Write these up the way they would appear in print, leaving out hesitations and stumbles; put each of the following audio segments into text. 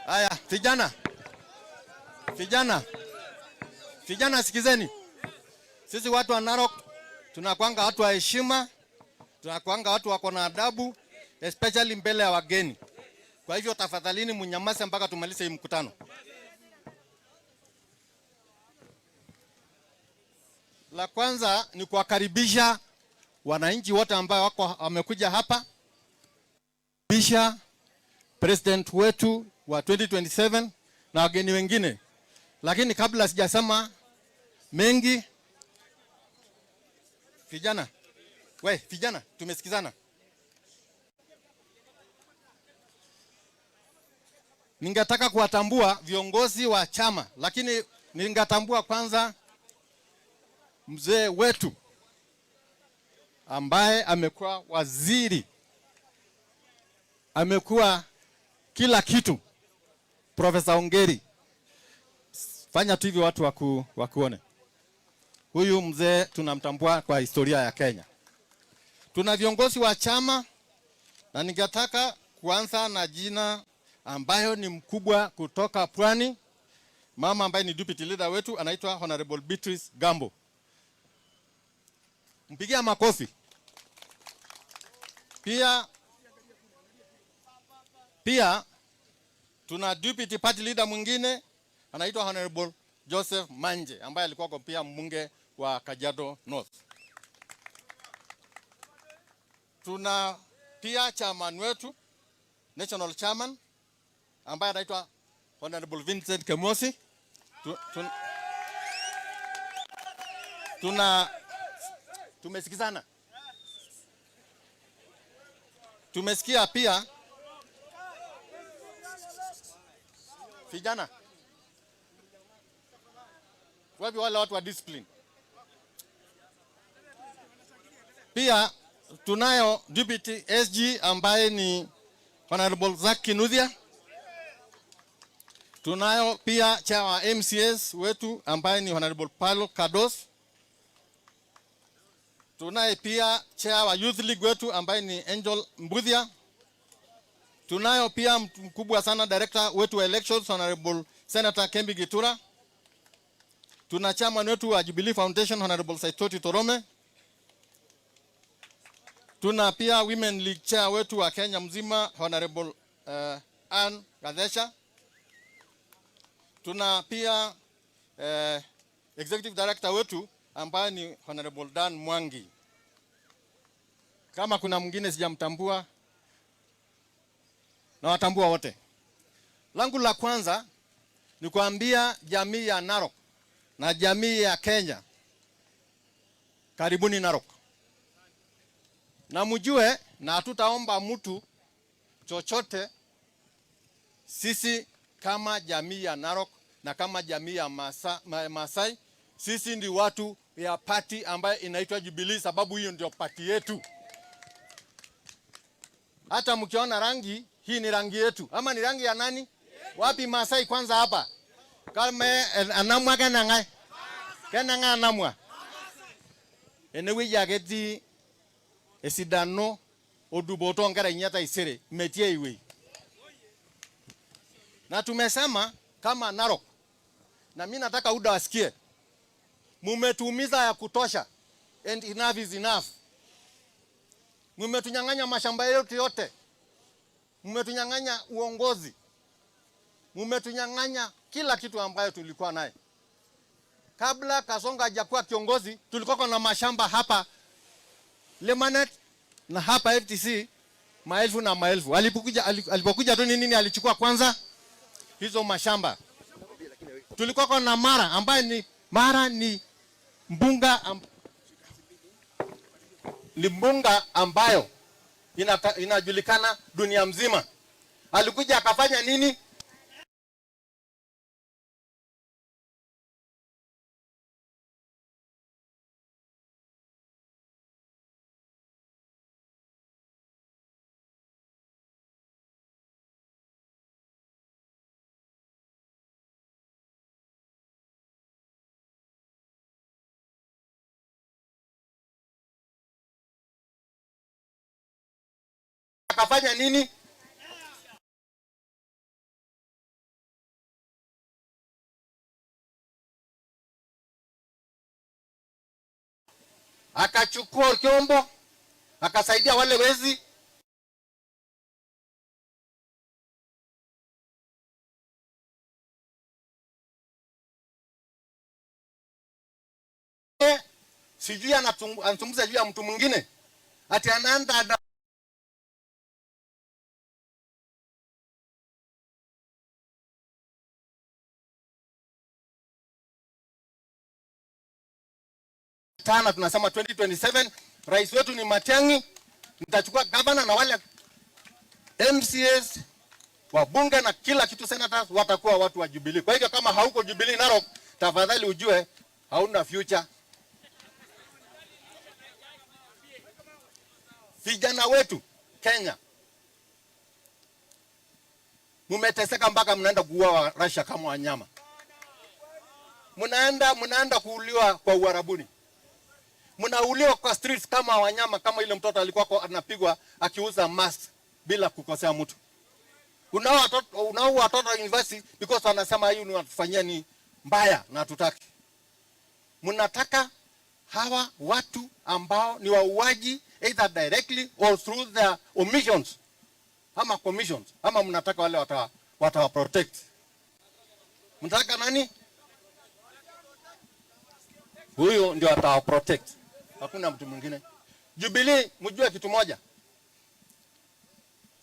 Haya, vijana. Vijana. Vijana sikizeni. Sisi watu wa Narok tunakuanga watu wa heshima, tunakuanga watu wako na adabu, especially mbele ya wageni. Kwa hivyo tafadhalini munyamaze mpaka tumalize hii mkutano. La kwanza ni kuwakaribisha wananchi wote ambao wako wamekuja hapa. Bisha president wetu wa 2027 na wageni wengine. Lakini kabla sijasema mengi, vijana, we vijana, tumesikizana. Ningetaka kuwatambua viongozi wa chama, lakini ningetambua kwanza mzee wetu ambaye amekuwa waziri, amekuwa kila kitu, Profesa Ongeri. Fanya tu hivi watu wakuone. Huyu mzee tunamtambua kwa historia ya Kenya. Tuna viongozi wa chama na ningetaka kuanza na jina ambayo ni mkubwa kutoka Pwani, mama ambaye ni deputy leader wetu anaitwa Honorable Beatrice Gambo. Mpigia makofi. Pia tuna deputy party leader mwingine anaitwa Honorable Joseph Manje ambaye alikuwa kwa pia mbunge wa Kajiado North. Tuna pia chairman wetu, national chairman ambaye anaitwa Honorable Vincent Kemosi. Tumesikizana. Tumesikia pia vijana. Wapi wale watu wa discipline? Pia tunayo Deputy SG ambaye ni Honorable Zack Kinuthia. Tunayo pia chair wa MCS wetu ambaye ni Honorable Paulo Kados. Tunaye pia chair wa Youth League wetu ambaye ni Angel Mbuthia. Tunayo pia mkubwa sana director wetu wa elections Honorable Senator Kembi Gitura. Tuna chairman wetu wa Jubilee Foundation Honorable Saitoti Torome. Tuna pia Women League chair wetu wa Kenya mzima Honorable Ann Gadesha. Tuna pia executive director wetu ambaye ni Honorable Dan Mwangi. Kama kuna mwingine sijamtambua, na watambua wote. Langu la kwanza ni kuambia jamii ya Narok na jamii ya Kenya, karibuni Narok. Na mjue, na hatutaomba mtu chochote. Sisi kama jamii ya Narok na kama jamii ya Maasai, sisi ndi watu ya party ambayo inaitwa Jubilee, sababu hiyo ndio party yetu. Hata mkiona rangi hii ni rangi yetu, ama ni rangi ya nani? Wapi Maasai kwanza hapa? Kama anamwa kana ngai? Kana ngai anamwa? Enewe yaketi esidano oduboto ngara inyata isere metie iwe. Na tumesema kama Narok, na mimi nataka UDA wasikie, mumetuumiza ya kutosha, and enough is enough. Mumetunyang'anya mashamba yetu yote, mumetunyang'anya uongozi, mumetunyang'anya kila kitu ambayo tulikuwa naye. Kabla Kasongo hajakuwa kiongozi, tulikuwa na mashamba hapa Lemanet na hapa FTC maelfu na maelfu. Alipokuja tu ni nini alichukua kwanza? Hizo mashamba. Tulikuwa na Mara ambaye ni Mara ni mbunga ni mbunga ambayo inajulikana dunia mzima. Alikuja akafanya nini? Akafanya nini? Akachukua kyombo, akasaidia wale wezi. Sijui anazungumza juu ya mtu mwingine. Ati anaanda tana, tunasema 2027 rais wetu ni Matiang'i. Nitachukua governor na wale MCAs, wabunge na kila kitu, senators watakuwa watu wa Jubilee. Kwa hivyo kama hauko Jubilee Narok, tafadhali ujue hauna future. Vijana wetu Kenya, mumeteseka mpaka mnaenda kuua Russia kama wanyama. Mnaenda kuuliwa kwa Uarabuni. Mnauliwa kwa streets kama wanyama, kama ile mtoto alikuwa anapigwa akiuza mask bila kukosea mtu. Unao watoto university because wanasema hii unatufanyia ni mbaya na hatutaki. Mnataka hawa watu ambao ni wauaji either directly or through their omissions ama commissions, ama mnataka wale watawa protect? Mnataka nani? Huyu ndio atawa protect. Hakuna mtu mwingine. Jubilee, mjue kitu moja.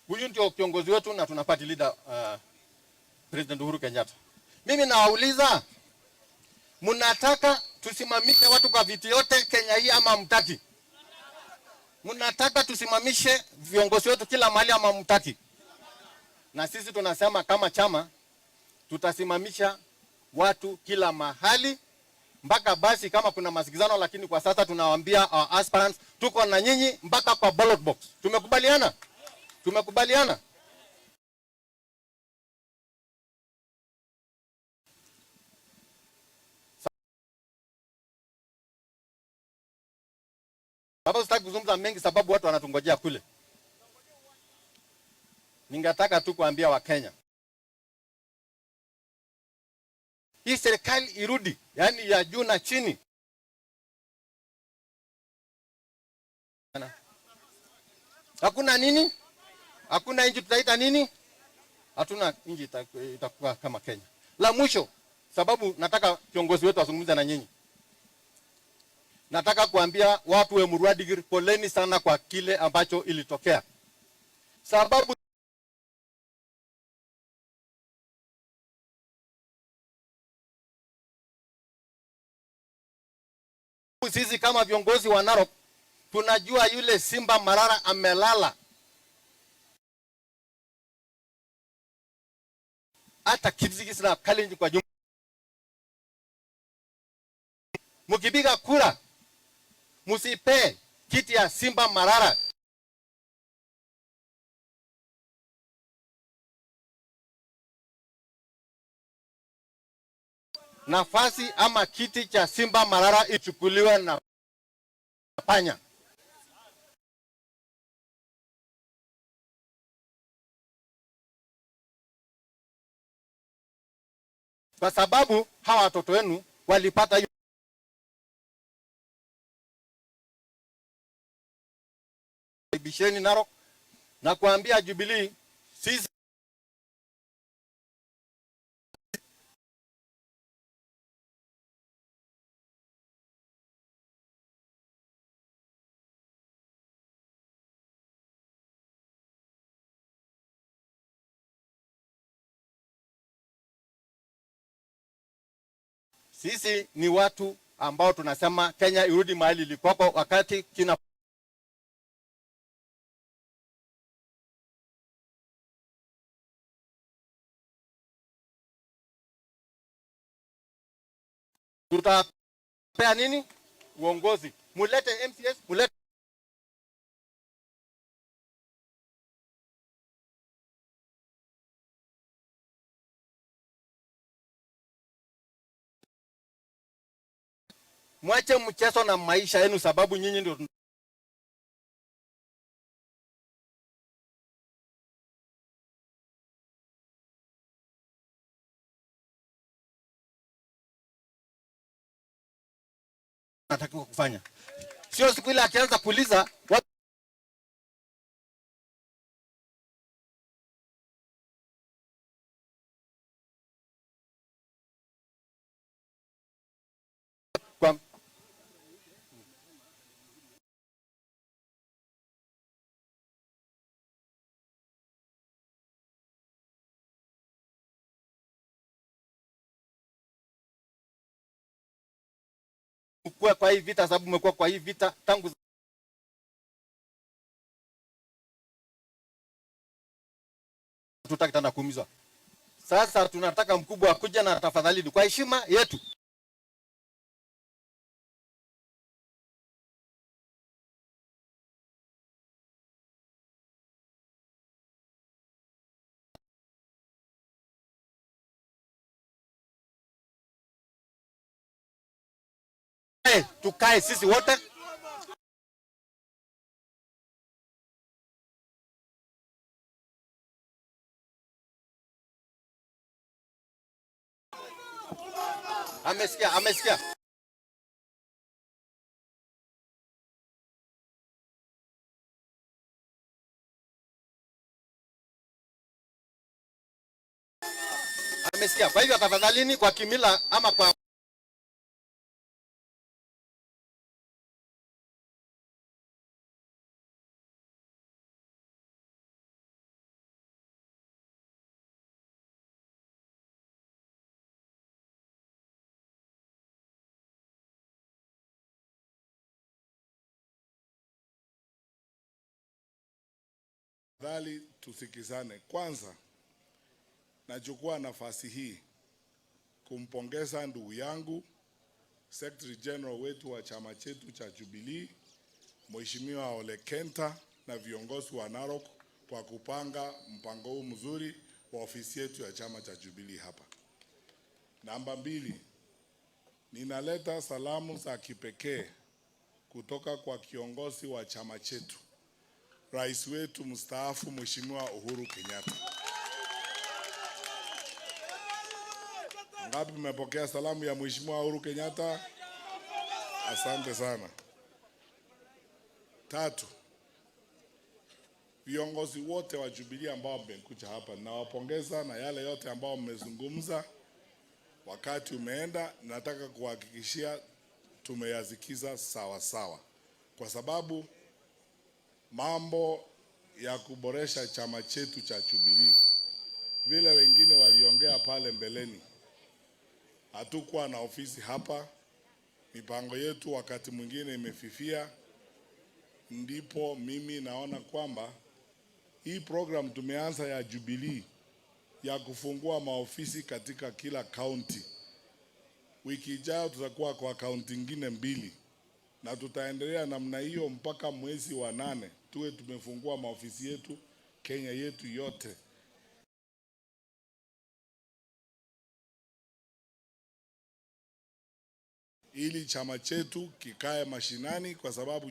Huyu ndio kiongozi wetu na tuna party leader, President Uhuru Kenyatta. Mimi nawauliza, mnataka tusimamishe watu kwa viti yote Kenya hii ama mtaki? Mnataka tusimamishe viongozi wetu kila mahali ama mtaki? Na sisi tunasema kama chama tutasimamisha watu kila mahali mpaka basi kama kuna masikizano, lakini kwa sasa tunawaambia our aspirants tuko na nyinyi mpaka kwa ballot box. Tumekubaliana? Tumekubaliana? Sababu sitaki kuzungumza mengi sababu watu wanatungojea kule. Ningetaka tu kuambia Wakenya, hii serikali irudi, yani ya juu na chini. Hakuna nini? Hakuna nchi tutaita nini? Hatuna nchi itakuwa kama Kenya. La mwisho, sababu nataka kiongozi wetu azungumze na nyinyi. Nataka kuambia watu wa Emurua Dikirr, poleni sana kwa kile ambacho ilitokea. Sababu sisi kama viongozi wa Narok tunajua yule Simba Marara amelala. Hata Kipsigis na Kalenjin kwa jumla. Mkipiga kura msipe kiti ya Simba Marara. Nafasi ama kiti cha Simba Marara ichukuliwe na panya. Kwa sababu hawa watoto wenu walipata hiyo bisheni Narok na kuambia Jubilee sisi sisi ni watu ambao tunasema Kenya irudi mahali ilikuwako wakati kina tutapea nini uongozi. Mulete MCS, mulete mwache mchezo na maisha yenu, sababu nyinyi ndio natakiwa kufanya. Sio Sio siku ile akianza kuuliza watu kwa kwa hii vita, sababu umekuwa kwa hii vita tangu tutaki tena kuumizwa. Sasa tunataka mkubwa akuja na tafadhali, kwa heshima yetu. Tukae sisi wote. Amesikia, amesikia. Amesikia. Kwa hivyo tafadhalini, kwa kimila ama kwa Tafadhali tusikizane. Kwanza, nachukua nafasi hii kumpongeza ndugu yangu Secretary General wetu wa chama chetu cha Jubilee, Mheshimiwa Ole Kenta na viongozi wa Narok kwa kupanga mpango huu mzuri wa ofisi yetu ya chama cha Jubilee hapa. Namba mbili, ninaleta salamu za kipekee kutoka kwa kiongozi wa chama chetu, Rais wetu mstaafu Mheshimiwa Uhuru Kenyatta. Ngapi mmepokea salamu ya Mheshimiwa Uhuru Kenyatta? Asante sana. Tatu, viongozi wote wa Jubilee ambao mmekuja hapa, nawapongeza na yale yote ambao mmezungumza. Wakati umeenda, nataka kuhakikishia tumeyazikiza sawa sawa, kwa sababu mambo ya kuboresha chama chetu cha Jubilee, vile wengine waliongea pale mbeleni, hatukuwa na ofisi hapa, mipango yetu wakati mwingine imefifia. Ndipo mimi naona kwamba hii program tumeanza ya Jubilee ya kufungua maofisi katika kila kaunti. Wiki ijayo tutakuwa kwa kaunti nyingine 2, na tutaendelea namna hiyo mpaka mwezi wa 8 tuwe tumefungua maofisi yetu Kenya yetu yote. Ili chama chetu kikae mashinani, kwa sababu